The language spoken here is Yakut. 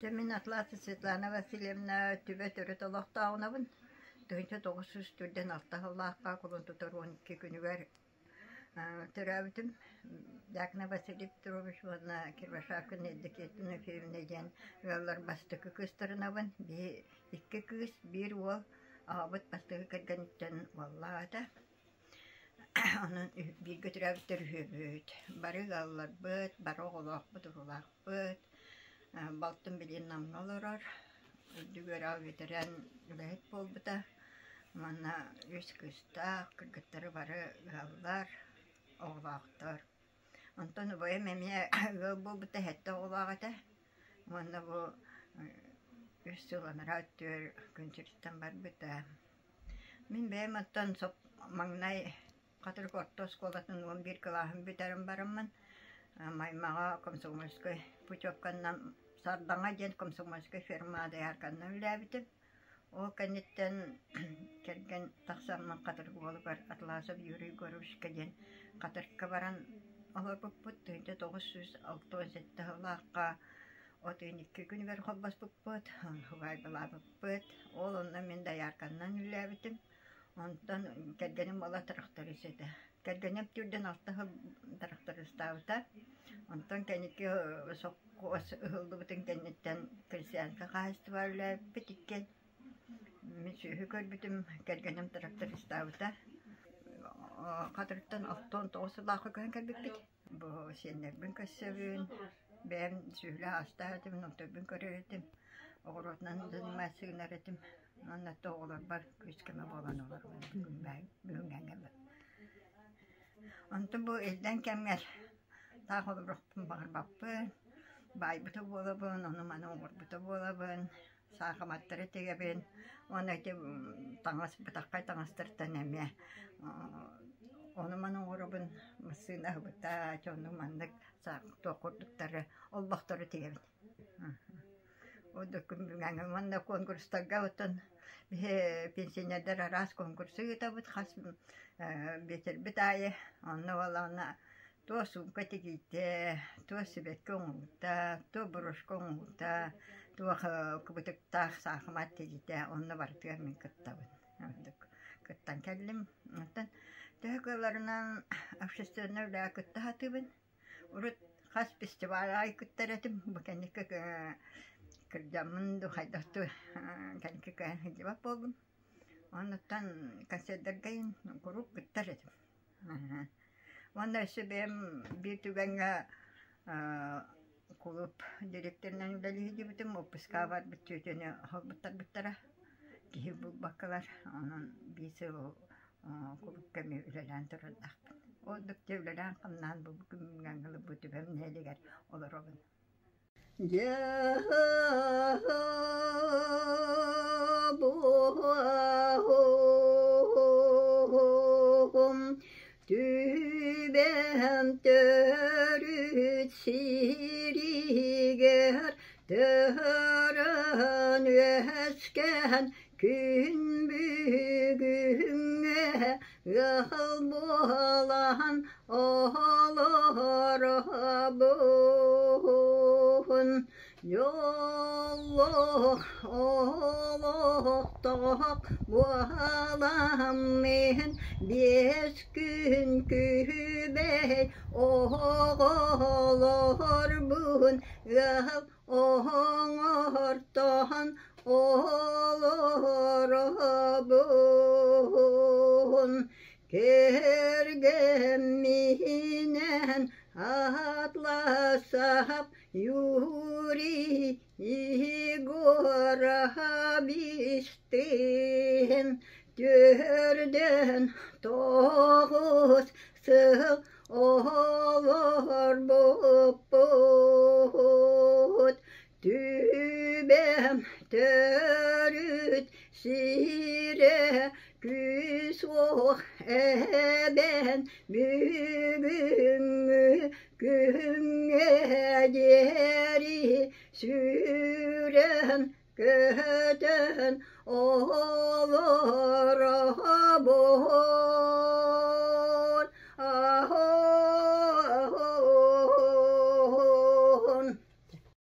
Дьэ мин Атласов Светлана Васильевна Түбэ төрүт олохтооҕунабын. 1946 сыллаахха кулун тутар 12 күнүгэр төрөөбүтүм. Дьяконов Василий Петрович уонна Кирбашакин Евдокия Тимофеевна диэн ыаллар бастакы кыыстарынабын. Биһи икки кыыс, биир уол аҕабыт бастакы кэргэниттэн уоллаах этэ. Онон бииргэ төрөөбүттэр үһүөбүт. Бары ыалларбыт, бары оҕолоохпут, уруулаахпыт. Балтым билигин Намҥа олорор, үрдүк үөрэҕи бүтэрэн үлэһит буолбута. Уонна үс кыыстаах, кыргыттара бары ыаллар, оҕолоохтор. Онтон убайым эмиэ ыал буолбута, сэттэ оҕолоох этэ. Уонна бу үс сыл анараа өттүгэр күн сириттэн барбыта. Мин бэйэм оттон маҥнай Хатырык орто оскуолатын 11 кылааһын бүтэрэн бараммын, Маймаҕа комсомольскай путевканнан Сардаҥа диэн комсомольскай ферма доярканнан үлэлээбитим. Ол кэнниттэн кэргэн тахсаммын Хатырык уолугар Атласов Юрий Егоровичка диэн Хатырыкка баран олорбуппут. 1967 сыллаахха от ыйын икки күнүгэр холбоспуппут, убайбалаабыппыт. Ол онно мин доярканнан үлэлээбитим. Онтон кэргэним уола тракторист этэ. Кэргэним түрдэн алта сыл трактористаабыта. Онтон кэнники сопхуос ыһыллыбытын кэнниттэн крестьянскай хаһаайыстыба үлэлээбиппит иккиэн. Мин сүөһү көрбүтүм, кэргэним трактористаабыта. Хатырыктан 69 сыллаахха көһөн кэлбиппит. Бу сиэннэрбин көрсөбүн, бэйэм сүөһүлээх астаах этим, онтойбун көрөр этим, оҕуруотунан заниматься гынар этим. Уонна то оҕолорбор күүс-көмө буолан олоробун бүгүҥҥэ Онтон бу иллэҥ кэмҥэр таах олоруохпун баҕарбаппын, баайбыта буолабын, ону-маны оҥорбута буолабын. Саахыматтары тигэбин уонна ити таҥас бытаххай таҥастартан эмиэ ону-маны оҥоробун массыына аһыбыта дьону маннык туох курдуктары олбохтору тигэбин уонна куонкурустарга оттон биһи пенсионердар араас куонкурсу ыытабыт хас биэчэрбит аайы онно буоллаҕына Туох суумка тигиитэ, туох сибэкки оҥоһуута, туох брошка оҥоһуута, туох кыбытыктаах саахымат тигиитэ онно барытыгар мин кыттабын. Ордук кыттан кэллим. Оттон төһө кыалларынан общественнай үлэҕэ кытта сатыыбын. Урут хас фестиваль аайы кыттар этим. Бу кэнники кырдьаммын дуу, хайдах дуу кэнники кыайан сылдьыбат буоллум. Оннуттан концердарга куруук кыттар этим. Уонна өссө бэйэм биир түгэҥҥэ кулууп дириэктэринэн үлэлии сылдьыбытым, отпускаҕа барбыт түөтүнү холбуттарбыттара, киһи булбаккалар, онон биир сыл кулуупка эмиэ үлэлээн турардаахпын. Ол да үлэлээн-хамнаан бу күҥҥэ дылы бу Түбэм нэһилиэгэр олоробун. Түбэһэм төрүт сиригэр Төһөрөн үөскээн күн бүгүҥҥэ Ыал буолан олоробун, дьоллоох олохтоох буоламмын биэс күн күбэй оҕолорбун ыал оҥортоон олоробун кэргэмминэн атласап Юрий Егоровичтыын төрдөн тоҕус сыл Олорбуппут түбэм төрүт сирэ күүс-уох эбэн бүгүҥҥү күҥҥэ диэри сүүрэн көтөн олоробун.